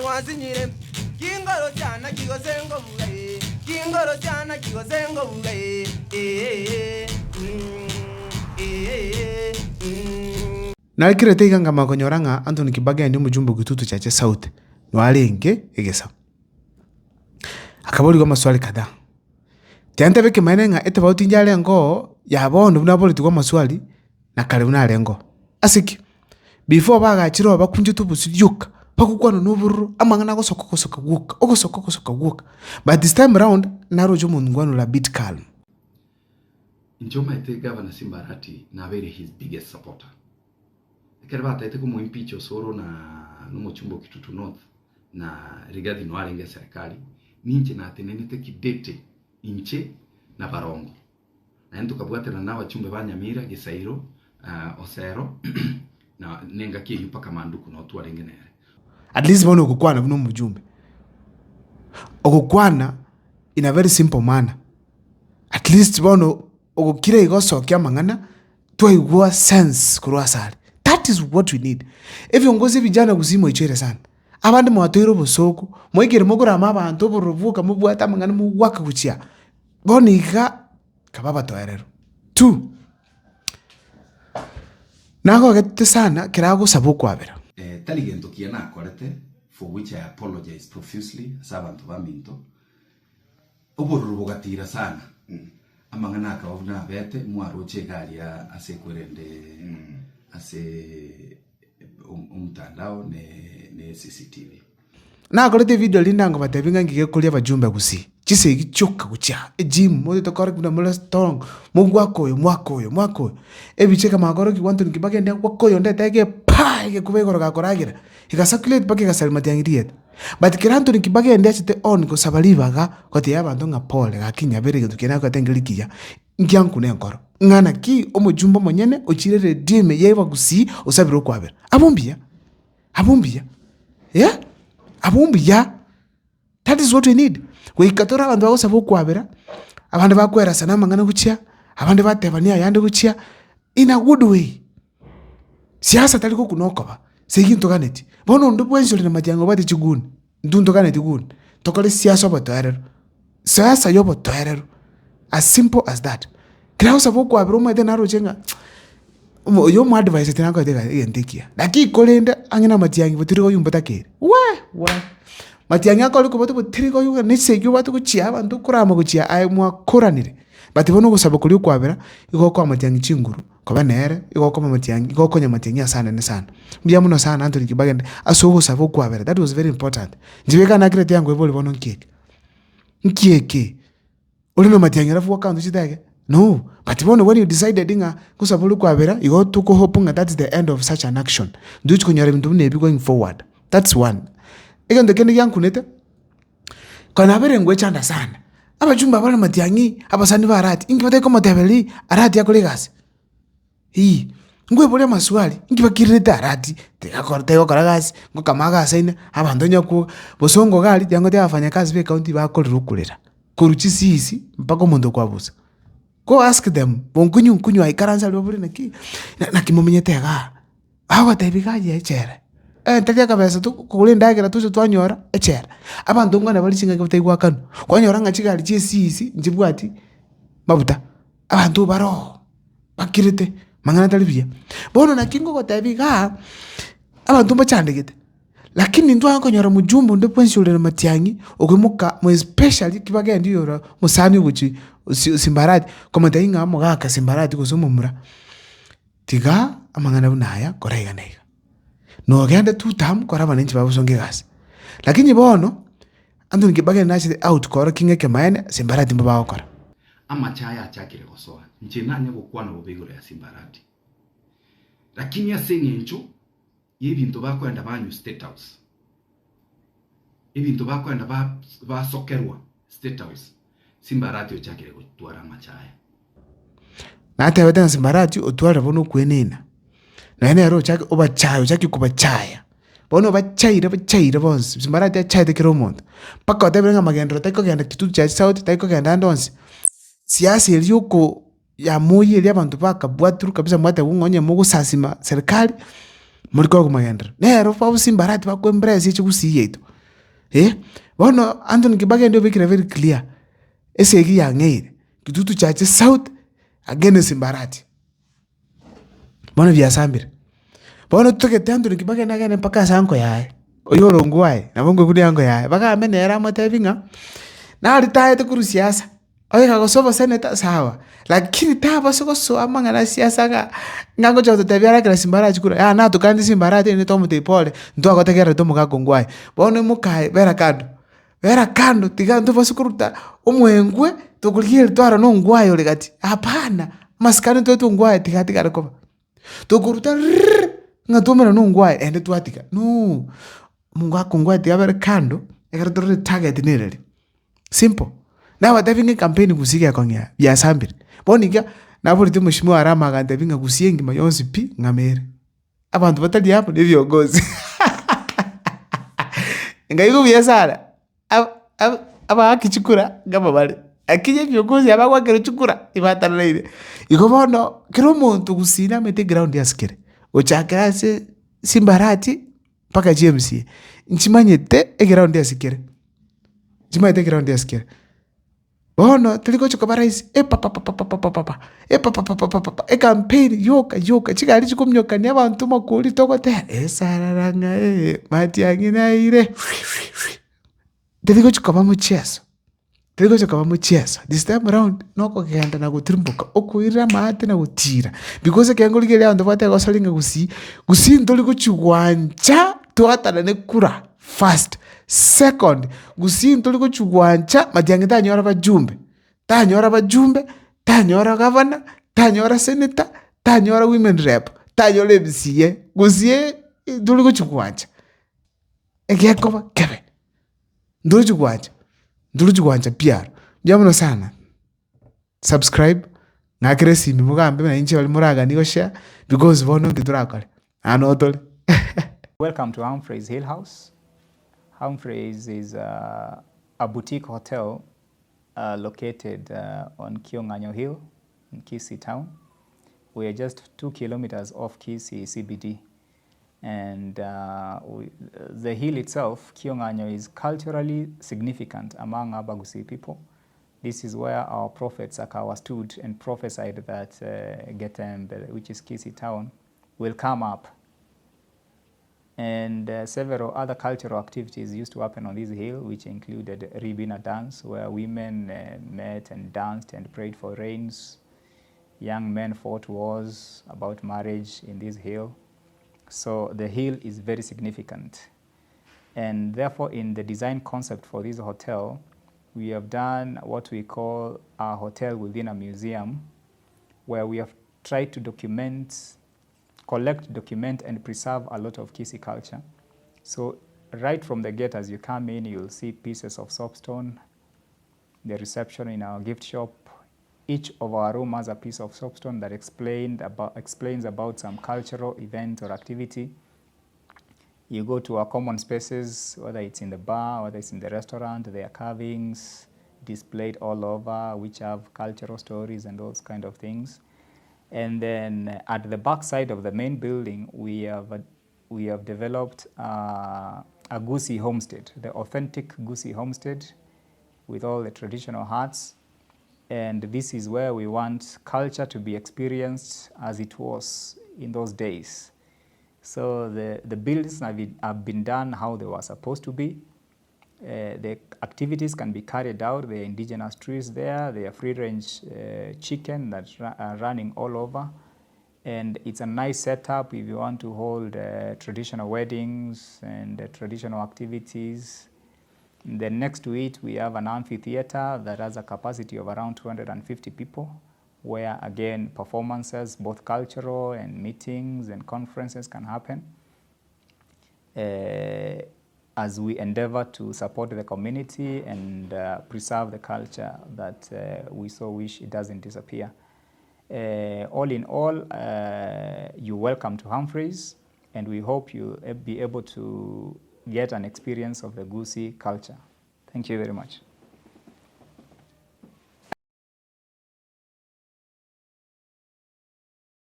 rwansinyire Kingoro chiana ki gose ngobuga ee Kingoro chiana ki gose ngobuga ee ee mm ee mm. Narekerete iga nkamanya konyora ng'a Anthony Kibagendi omojumbe o Kitutu Chache South nigo arenge egesa. Akaborigwa amaswali kadhaa. Tiga ntebe ekemanyererio ng'a etofauti inche arenge oo ya bono buna aboretigwe amaswali na kare buna arenge oo. Ase ki? Before bagachire oo bakunchete obosio rioka, bagokwana na obororo, amang'ana agosoka ogosoka gwoka, ogosoka ogosoka gwoka. But this time round, naroche omonto nkwana ore a bit calm. Inche omanyete Gavana Simba Arati nabeire his biggest supporter. Ekero batagete komo impeach Osoro na nomochumba o Kitutu North na Rigathi noe arenge eserekari, ninche natenenete kidete inche na Barongo. Naende tokabwaterana na abachumbe ba Nyamira, Gisairo, Osero na nengaki eyio mpaka Manduku noo twarenge nere. At least bono ogokwana buna omojumbe, ogokwana in a very simple manner, at least bono ogokira iga osokia amang'ana twaigwa sense korwa ase are, that is what we need. Ebiongozi vijana gusii moichoire sana, abande mwatoire obosooku, mwaikire mokorama abanto obororo bwoka mobwate amang'ana mogwaka gochia, bono iga kaba abatoereru. Two, nagogete sana ekero agosaba okwabera. Tari gento kiya nakorete for which I apologize profusely ase abanto baminto. Obororo bogatira sana, amang'ana akaba buna abete, mwaroche iga aria ase ekwerende ase omtandao ne ne CCTV. Nakorete evidio rinde angobatebia ng'a ngige koria abajumbe gusii, chisegi chioka gochia egym mote tokore buna more strong, mogwaka oyo mwaka oyo mwaka oyo, ebicha ekamanya korokigwa Anthony Kibagendi agwake oyonde etege paa egekuba igoro gakoragera, ega circulate mpaka egasarema matiang'i rieta. But kera Anthony Kibagendi achete on gosaba ribaga gotebia abanto ng'a pole gaki nyabere egento kiane nakorete nkeri kiya, nkiankune enkoro, ng'a naki omojumbe omonyene ochire eredio ime ya abagusii osabire okwabera. Abwo mbuya, abwo mbuya, eh, abwo mbuya, that is what we need. Goika tore abanto bagosaba okwabera, abande bakwerasana amang'ana gochia, abande batebania ayande gochia, in a good way. Siasa tari gokuna okoba, segi ntoganeti. Bono onde bwensi ore na matiang'i obwate chiguni, intwe ntoganeti guni, tokore siasa obotoereru, siasa ya obotoereru, as simple as that. Kera agosaba okwabera omanyete naroche ng'a omo oyo omoadviseti nakorete egasi egento ekiya, lakini korende ang'e na amatiang'i botiri koywo mbotakeire, weh weh, matiang'i akore kobwate botiri koywo ng'a na esegi obwate gochia abanto okorama gochia aye mwakoranire, but bono ogosaba koria okwabera, igo okoa matiang'i chinguru. Koba nere, igo okoma amatiang'i, igo okonya amatiang'i ase anene sana. Mbuya mono sana Anthony Kibagende ase ogosaba okwabera, that was very important. Inche beka nakirete yango ebori bono nki eke? Nki eke? Ore na amatiang'i alafu gwakanto chitege? No, but bono when you decided ng'a ngosaba ore okwabera, igo toko hope ng'a that's the end of such an action. Ntochi konyora ebinto buna ebi going forward, that's one. Egento kende giankunete. Konya nabeire ngoechanda sana, abachumba bare matiang'i, abasani ba Arati, inki batari komotebereria Arati akore egasi? Ii, nkoeboria amaswali, inki bakirerete Arati tigakora tigokora gasi, ngokama agasaine, abanto onye ko bosongo iga aria tiga ngotebia abafanyakazi ba ecounty bakorera okorera, korwa chisisi mpaka omonto okwabusa. Go ask them, bonkunywa nkunywa aikaranse aria babore naki, naki momenyete igaa. Bagotebia iga aye echere, tari akabesa tokogora endagera toche twanyora echere. Abanto nkwane bare chingaki batari goakanwa, kwanyora ng'a chigari chia esisi nchibwati mafuta, abanto bare oo bakirete, mang'ana tari buya. Bono naki ngogotebia igaa, abanto mbachandegete, lakini ntware konyora mjumbe onde bwensi ore na matiang'i, okoimoka more especially ki bagendi oyore omosani ogochi osi simbarati, komotebia ng'a omogaka simbarati gose omomura. Tiga amang'ana buna aya kora iga na iga. Nogende two term kora abananchi bagosonga egasi. Lakini bono, Anthony Kibaki nachete out koorokia ng'a ekemaene Simbarati mbo bagokora. Amache aya achakire gosoa, inche nanye gokwana bobe igoro ya Simbarati. Lakini ase eng'encho y'ebinto bakoenda banywa State House, ebinto bakoenda basokerwa State House, Simbarati ochakire gotwara amache aya. Natebete ng'a Simbarati otwarire bono okwenena, nonya nere ochake obachaya ochake kobachaya, bono obachaire obachaire bonsi, Simbarati achaete kera omonto, mpaka otebire ng'a magenderero tari kogenda Kitutu Chache South, tari kogenda ande onsi, siasa eria oko ya moi eria abanto bakabwatirwe kabisa mwatebwa ng'a onye mogosasima serikali, mori korwa magenderero. Nero babu Simbarati bako embrace echegusii yaito. Eh, bono Anthony Kibaki aende obekire very clear, esegi yang'eire, Kitutu Chache South against Mbarati. Bono biasambire. Bono totagete Anthony Kibaki nagende mpaka ase anko yaye, oywo ore ongwae, nabo nkoigwa anko yaye, bagambe nere amotebi ng'a, naritaete korwa siasa, onye kagosoa oboseneta sawa, lakini tabasa gosoa amang'ana a siasa ng'a ng'a ngocha gototebia arakera Simba chikura, yaya natokaneti Simba arachie tomotebi pole, ntwagotegererete omogaka ongwae. Bono mokaye bera kando. Bera kando, tiga ntobase koruta omwengwe tokorigereria tware na ongwae ore gati, hapana, amasikani toetwe ongwae tiga atigare koba. Tokoruta rrrr ng'a twaumerana na ongwae ende twatiga, nooo, omongo akongwae tiga abere kando, ekero torore target nereri, simple. Nabatebi ng'a ecampaign gusii gekong'ea, biasambire. Bono iga, naboreti omweshimiwa Arama agantebia ng'a gusii engima yonsi pi, ng'ama ere. Abanto batari amo nebiongozi nkaigwa buya sana, abaaki chikura ngama bare, lakini ebiongozi aba bagoakerwa chikura ebataraire. Igo bono, kera omonto gusii namanyete eground ase kere, gochakera ase chimbarati mpaka chi MCA, nchimanyete eground ase kere, nchimanyete eground ase kere. Bono tari gocha koba rahisi epapapapapapapa, epapapapapapa, ecampaign yoka yoka, chigari chikominyokania abanto makori togoteba esarara ng'a eh, matiang'i naire teri gochi koba mocheso, teri gocha koba mocheso, this time round nokogenda na gotirimboka, okoirera amaate na gotira, because ekero nkorigereria abanto bateba gosori ng'a gusii, gusii ntori gochi gwancha twatanane kura. First, second, gusii ntori gochia gwancha matiang'i tanyora abajumbe, tanyora abajumbe, tanyora gavana, tanyora senator, tanyora women rep, tanyora MCA, gusii ntori gochia gwancha, egekoba kebe, ntori gochia gwancha, ntori gochia gwancha pi aro. Mbuya mono sana. Subscribe, ng'akere esimi mogambe buna inche baria moraganie goshare, because bono nki torakore? Aa noo tore. Welcome to Humphreys Hill House. Humphreys is a, a boutique hotel uh, located uh, on Kiong'anyo Hill in Kisii town. We are just two kilometers off Kisii CBD. And uh, we, the hill itself, Kiong'anyo, is culturally significant among Abagusii people. This is where our prophet Sakawa stood and prophesied that uh, Getembe, which is Kisii town, will come up. And uh, several other cultural activities used to happen on this hill, which included Ribina dance, where women uh, met and danced and prayed for rains. Young men fought wars about marriage in this hill. So the hill is very significant. And therefore, in the design concept for this hotel, we have done what we call a hotel within a museum, where we have tried to document, collect, document, and preserve a lot of Kisii culture. So right from the gate, as you come in, you'll see pieces of soapstone, the reception in our gift shop. Each of our room has a piece of soapstone that explained about, explains about some cultural event or activity. You go to our common spaces, whether it's in the bar, whether it's in the restaurant, there are carvings displayed all over, which have cultural stories and those kind of things. And then at the back side of the main building, we have, we have developed a Gusii homestead, the authentic Gusii homestead with all the traditional huts. And this is where we want culture to be experienced as it was in those days. So the, the buildings have been, have been done how they were supposed to be. Uh, the activities can be carried out. There are indigenous trees there. There are free-range uh, chicken that are running all over. And it's a nice setup if you want to hold uh, traditional weddings and uh, traditional activities. Then next to it, we have an amphitheater that has a capacity of around 250 people, where again performances, both cultural and meetings and conferences can happen. Uh, as we endeavor to support the community and uh, preserve the culture that uh, we so wish it doesn't disappear. Uh, all in all, uh, you're welcome to Humphreys, and we hope you'll be able to get an experience of the Gusii culture. Thank you very much.